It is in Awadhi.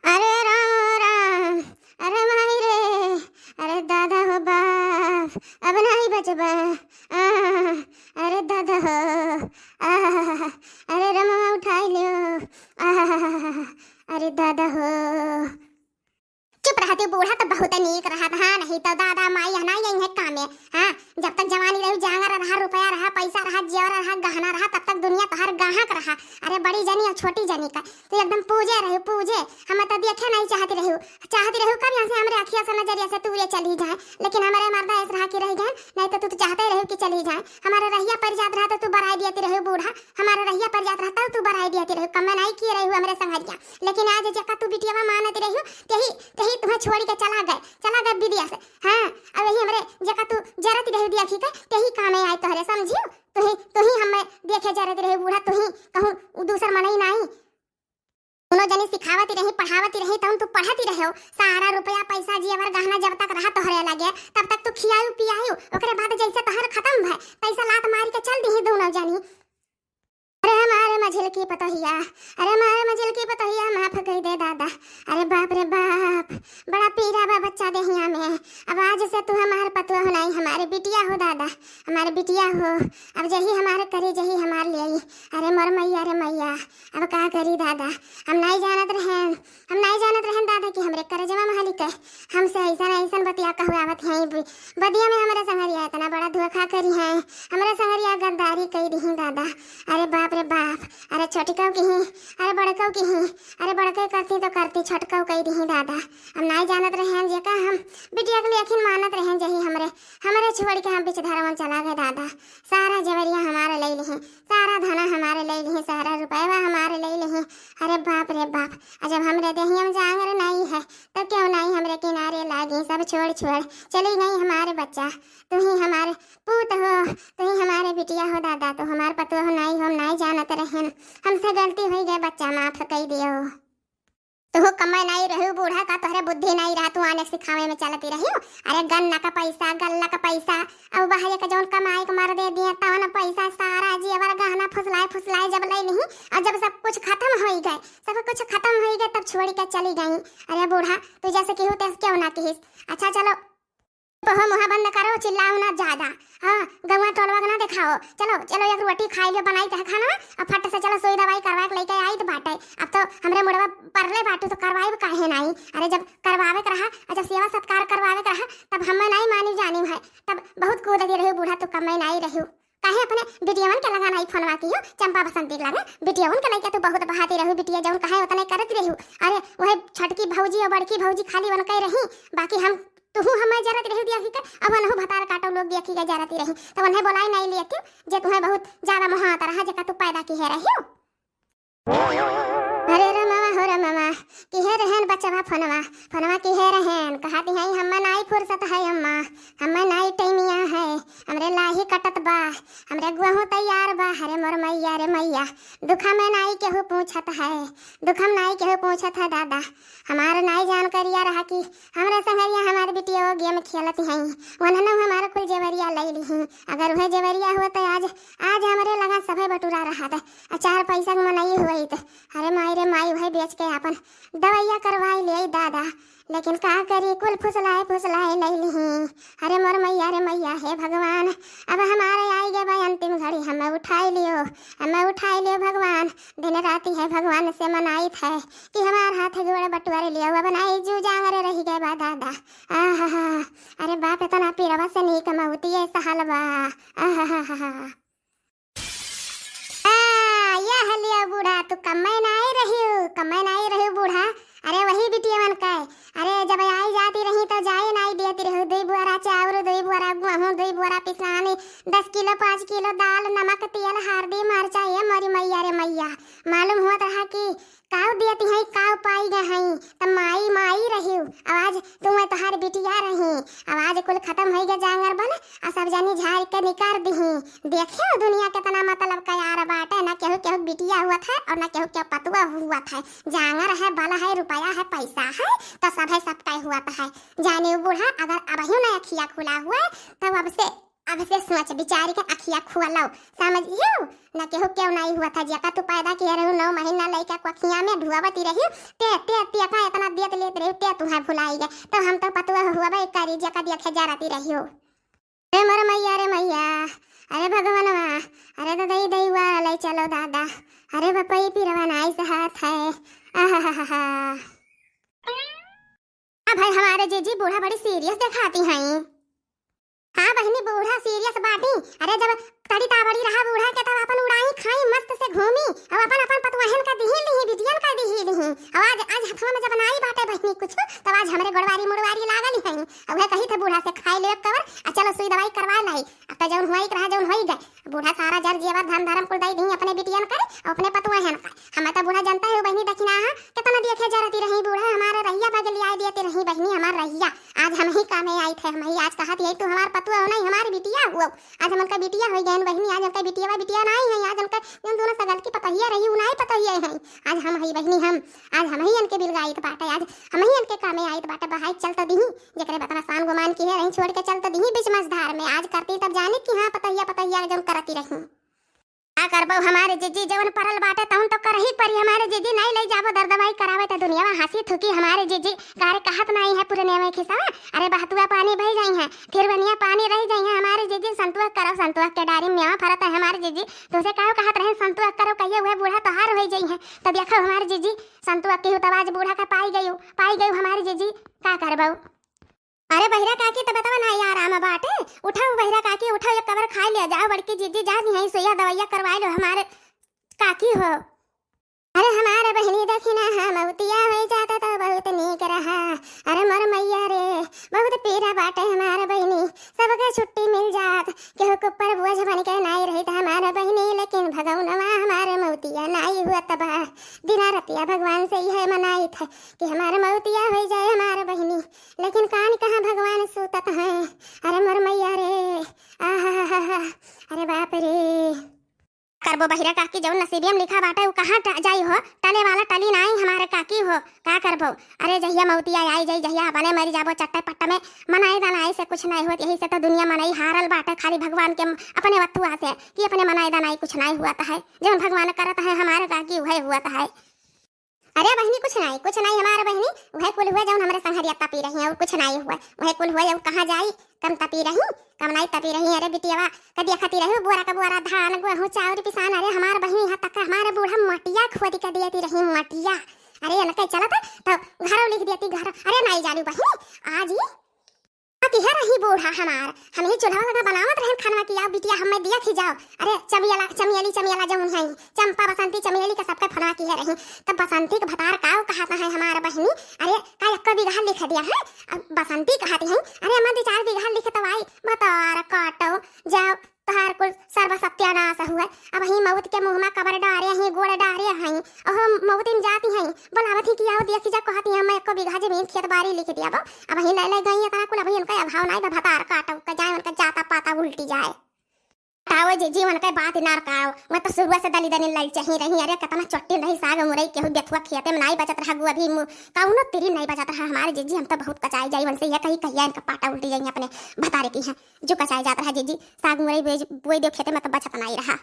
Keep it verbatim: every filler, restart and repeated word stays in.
अरे राम राम, अरे माई रे, अरे दादा हो बाप, अब नाहीं बचबा। आह, अरे दादा हो, आह, अरे रमवा उठाई लियो। आह, अरे दादा हो। चुप रहती बूढ़ा तो बहुत नीक रहत, हाँ, नहीं तो दादा माई है ना यही है कामे। हाँ, जब तक जवानी रही, जांगर रहा, रुपया रहा, पैसा रहा, जेवर रहा, गहना रहा, तब तक दुनिया तोहार गाहक रहा। अरे बड़ी जनी और छोटी जनी का तू एकदम पूजे रही, पूजे। हम तो देखे नहीं चाहती रही, चाहती रही कब यहाँ से हमरे अखिया से नजरिया से तू ये चली जाए, लेकिन हमारे मर्दा ऐसे रहा कि रह गए, नहीं तो तू तो चाहते रही कि चली जाए। हमारे रहिया पर जात रहा तो तू बराई देती रही बूढ़ा, हमारे रहिया पर जात रहा तो तू बराई देती रही, कम नहीं किए रही हमरे संगरिया। लेकिन आज जका तू बिटियावा मानत रही, तेही, तेही तुम्हें छोड़ के चला गए, चला गए विदेश। हाँ, अब यही हमरे जका तू जरत रही देखी के, तेही कामे आए तोहरे, समझियो? तुही, तुही हमें देखे जरत रही बूढ़ा, तुही कहूँ उ दूसर मनई नाई। दोनों जनी सिखावत रही, पढ़ावत रही, तउन तू पढ़त रहे हो। सारा रुपया, पैसा, जेवर, गहना जब तक रहा तोहरे लगे, तब तक तू खियायु, पियायु, ओकरे बाद जैसे तोहर खत्म भय, तैसे लात मारी के चल दीही दोनों जनी। अरे हमारे मझिल की पतोहिया, अरे हमारे मझिल की पतोहिया, माफ कई दे दादा। अरे बाप रे बाप, बड़ा पीरा बा बच्चा देहिया में। अब आज से तू हमार पतोह नाई, हमारे बिटिया हो दादा, हमारे बिटिया हो। अब जही हमारे करी, जही हमार ले आई। अरे मोर मैया रे मैया, अब का करी दादा, हम नाई जानत रहेन, हम नाई जानत रहेन दादा कि हमरे करजवा महली के हमसे ऐसन ऐसन बतिया कहवावत हैं। ब-, बदिया में हमरे संगरिया इतना बड़ा धोखा करी हैं, हमरे संगरिया गद्दारी कई दिही दादा। अरे बाप रे बाप, अरे छोटकऊ की ही, अरे बड़कऊ की ही, अरे बड़कऊ करती तो करती, छोटकऊ कई दिही दादा। हम नाई जानत रहेन जेका हम बिटिया के लेखिन मानत रहेन, जही हमरे, हमरे छोड़ के हम बीच धरवन चला गए दादा। सारा जेवरिया हमारे ले लिही, सारा धना हमारे ले लिही, सारा रुपयवा हमारे ले लिही। अरे बाप रे बाप, आ जब हमरे देहिया में जांगर नाई है, तो क्यों नाई हमरे किनारे लागी? सब छोड़ छोड़ चली गई हमारे बच्चा। तू ही हमारे पूत हो, तू ही हमारे बिटिया हो दादा, तू हमार पतोह हो नाई हो, हम नाई जानत रहेन, हमसे गलती होई गए बच्चा, माफ कई दियो। तू कमाए नाई रहू बूढ़ा का, तोहरे बुद्धि नाई रहा, तू आने सिखावे में चलती रही। अरे गन्ना का पैसा, गल्ला का पैसा, अब बहरे का जौन कमाए के मर दे दिए, तवन पैसा सारा जेवर गहना फुसलाए फुसलाए जब ले लिही, और जब सब कुछ खत्म होई गए, सब कुछ खत्म होई गए, तब छोड़ के चली गई। अरे बूढ़ा, तू जैसे केहू तैसे क्यों ना किहिस। अच्छा चलो, पहो मुँह बंद करो, चिल्लाओ ना ज्यादा। हाँ, गौवा टोलवा के ना देखाओ। चलो चलो, एक रोटी खाई लियो, बनाई तह खाना, अब फट से चलो सुई दवाई करवा के लेके आई तो बाटे। अब तो हमरे मुड़वा परले बाटू तो करवाई काहे नाई? अरे जब करवावे के रहा, और जब सेवा सत्कार करवावे के रहा, तब हमें नाई मानी जानी है, तब बहुत कूद के रहू बूढ़ा, तू कमे नाई रहू। काहे अपने बिटियवन के लगा नाई फोनवा कियो, चंपा बसंती के लगा बिटियवन के लइका तू बहुत बहाती रहू, बिटिया जौन कहे उतने करत रहू। अरे वह छोटकी भौजी और बड़की भौजी खाली उनके रही, बाकी हम तुहू हमें जरत रहू दिया की के, अब उनहु भतार काटो लोग दिया की के जरत रही, तो उन्हें बोलाई नाई लिया क्यों, जे तुम्हें बहुत ज्यादा मोहात रहा, जेका तू पैदा की है रही हो। अरे रमवा हो रमवा, की है रहन बचवा फोनवा, फोनवा की है रहन, कहा दी है हमें नाई फुर्सत है अम्मा, हमें नाई टैमिया है, हमरे लाही कटत बा, हमरे गुहू तैयार बा। अरे मोर मैया रे मैया, दुखा में नाई केहू पूछत है, दुखम नाई केहू पूछत है दादा। हमार नाई जान करिया रहा कि हमरे संगरिया हमार बिटिया वो गेम खेलत हैं, वनहनो हमार कुल जेवरिया ले लिही। अगर वह जेवरिया हुआ तो आज, आज हमरे लगा सभे बटुरा रहा था, आ चार पैसा के मनई हुई तो, अरे माई रे माई, वह बेच के आपन दवाइया करवाई ले दादा। लेकिन का करी, कुल फुसलाए फुसलाए ले लिही। अरे मोर मैया रे मैया, हे भगवान, अब हमारे आई गए बा अंतिम घड़ी, हमें उठाई लियो, हमें उठाई लियो भगवान। दिन राति है भगवान से मनाइत है कि हमार हाथ गोड़ बटुअर लियो, अब नाई जू जांगर रह गए बा दादा। आहा, अरे बाप, इतना पीरवा से नीक मौतिये सहल बा। आहा, आ, यह लियो बूढ़ा, तू कम्मे नाई रहियो, कम्मे नाई रहियो बूढ़ा। अरे वही बिटियवन के, अरे जब आई जाती रही तो जाए नाई देती रहियो, दुई बुआरा चाउर, दुई बुआरा गेहूं, दुई बुआरा पिसानी, दस किलो, पाँच किलो दाल, नमक, तेल, हरदी, मरचा, ये मोरी मैया रे मैया। मालूम हुआ रहा कि काऊ देती हैं, काऊ पाई गए हैं, त माई माई रही। अब आज तू मैं तोहार बिटिया रही, अब आज कुल खत्म होई गए जांगर बन, आ सब जानी झाड़ के निकार दिही। देखियो दुनिया कितना मतलब का यार बाटे, ना केहू केहू बिटिया हुआ था और ना केहू केहू पतुआ हुआ था। जांगर है, बल है, रुपया है, पैसा है, तो सब है, सब तय हुआ है। जाने बूढ़ा, अगर अबहियो ना अखिया खुला हुआ, तब अब से अब से सोच विचार के अखिया खोलो, समझियो? न केहू केहू नाई हुआ था, जेका तू पैदा किए रहू, नौ महीना लइका कोखिया में ढुआवती रही, ते, ते, ते का लेत रही, ते तुहैं भुलाई गए। तो हम तो पतुआ हुआ बे करी, जेका देखे जरती रही हो। अरे मोर मैया रे मैया, अरे भगवानवा, अरे तो दई दई हुआ ले चलो दादा, अरे बपई पिरवा नाई सहत है। आहाहाहा। अब भाई हमारे जीजी बूढ़ा बड़ी serious देखाती हैं। हाँ बहिनी, बूढ़ा serious बाटी। अरे जब तड़ी ताबड़ी रहा बूढ़ा के, तब अपन उड़ाई खाई, मस्त से घूमी, अब अपन अपन पतुआहन का दिही लिही, बिटियन का दिही लिही। अब आज, आज हथवा में जब नाई बाटे बहिनी कुछ, तब आज हमरे गोड़वारी मुड़वारी लागल ही। अब वह कही थे बूढ़ा से, खाई ले एक कवर, आ चलो सुई दवाई करवा लाई। अब तो जौन हुआ एक रहा, जौन होई गए। बूढ़ा सारा जर जेवर धन धर्म कुल दई दिही अपने बिटियन करे, अपने पतुआहन का। हमें तो बूढ़ा जनता है बहिनी, दखिना हा, कितना देखे जरती रही बूढ़ा, हमारे रहिया बगलिया देती रही बहिनी, हमार रहिया। आज हमही कामे आई थे, हमही आज कहत यही तू हमार पतुआ हो नहीं, हमार बिटिया हुआ। आज हम उनका बिटिया हो गए बहिनी, आज उनका बिटिया बिटिया नहीं है, आज उनका जौन दोनों सगल की पतहिया रही, उ नहीं पतहिया है। आज हम ही बहिनी हम, आज हमही इनके बिलगाइत बाटे, आज हमही इनके कामे आइत बाटे, बहाई चल तो दिही, जेकरे बतना शान गुमान की है रही, छोड़ के चल तो दिही बीच मझधार में। आज करती तब जाने कि हाँ पतहिया पतहिया जौन करती रही। का करबो हमारे जीजी, जवन परल बाटे तवन तो करही परी हमारे जीजी, नहीं ले जाबो दर दवाई करावे त दुनियावा हंसी थुकी हमारे जीजी। कारे कहत नहीं है पुरनिया में खिसावा, अरे बहतुआ पानी बह जाई है, फिर बनिया पानी रह जाई है हमारे जीजी। संतुआ करो, संतुआ के डारी में फरत है हमारे जीजी। तुझे काहो कहत रहे संतुआ करो, कहिए हुए बूढ़ा तोहार हो जाई है। तो देखो हमारे जीजी, संतुआ की तो आज बूढ़ा का पाई गई, पाई गई हमारे जीजी। का करबो? अरे बहिरा काकी, तबियतवा नाई आराम बाटे, उठाओ बहिरा काकी, उठाओ, एक कवर खाई ले जाओ, बड़की जीजी जात नहीं है, सुइया दवाइया करवाई लो हमारे काकी हो। अरे हमारे बहिनी दखिना हा मौतिया हो जाता तो बहुत नीक रहा। अरे मोर मैया रे, बहुत पीरा बाटे हमारे बहिनी, सबके छुट्टी मिल जात, केहू के ऊपर बोझ बन के नाई रही हमारे बहिनी, लेकिन भगौनवा हमारे मौतिया नाई हुआ तबाह। दिना रतिया भगवान से यह मनाई थे कि हमारे मौतिया हो जाए हमारे बहिनी, लेकिन कान कहाँ भगवान सूतत हैं। अरे मोर मैया रे, आहा, अरे बाप रे। करबो बहिरा काकी, जौन नसीबियम लिखा बाटे उ कहाँ ट-, जाई हो, टले वाला टली नाई हमारे काकी हो, का करबो? अरे जहिया मौतिया आई जाई, जहिया अपने मरी जाबो चट्टे पट्ट में, मनाई दनाई से कुछ नहीं होत, यही से तो दुनिया मनई हारल बाटे, खाली भगवान के अपने वथुआ से कि अपने मनाई दनाई कुछ नहीं हुआ है, जौन भगवान करत है हमारे काकी उहे हुआ है। अरे बहिनी, कुछ नाई, कुछ नाई हमार बहिनी, उहे कुल हुए जौन हमरे संघरिया तपी रही, और कुछ नाई हुए, उहे कुल हुए, और कहाँ जाई, कम तपी रही, कम नाई तपी रही। अरे बिटियावा, कदिया खती रही, बोरा का बोरा धान, गेहूँ, चाउर पिसान, अरे हमार बहिनी, यहाँ तक हमार बूढ़ा मटिया खोदी के देती रही, मटिया। अरे इनके चलत तो घरों लिख देती घर, अरे नाई जालू बहिनी, आज ही किहे रही बूढ़ा हमार, हम ही चूल्हा लगा बनावत रहन खानवा कि आओ बिटिया, हमें दिया खी जाओ। अरे चमियला, चमियली, चमियला जौन है, चंपा, बसंती, चमियली का सबके फोनवा किहे रही। तब बसंती के भतार काव कहत है हमार बहिनी, अरे का एक्को बीघा लिख दिया है? अब बसंती कहती है, अरे अम्मा दो चार बीघा लिख तो आई, भतार काटो, जाओ, तोहार कुल सर्व सत्यानाश हुए। अब ही मौत के मुँह में कबर डारे हैं, गोड़ डारे हैं, ओहो मौतिन जाती हैं, बोलावत ही कि आओ देखी जा, कहती हैं, "मैं एको बीघा जमीन खेत बाड़ी लिख दिया बा।" अब ही ले ले गई इतना कुल, अब ही उनका अभाव नाई बा, भतार काटो, उनका जाए, उनका जाता पाता उल्टी जाए। ताओ जे जीवन के बात ना रकाओ, मैं तो शुरुआ से दली दली लल चाही रही। अरे कितना चट्टी रही साग मुरई, केहू बेथुआ खेते में नाई बचत रहा, गो अभी मु-, कौनो तिरी नाई बचत रहा हमारे जीजी। हम तो बहुत कचाई जाई उनसे, ये कही कहिया इनका पाटा उल्टी जाई अपने भतारे की है, जो कचाई जात रहा जीजी, साग मुरई बोई, बोई दियो खेते में तो बचत नाई रहा।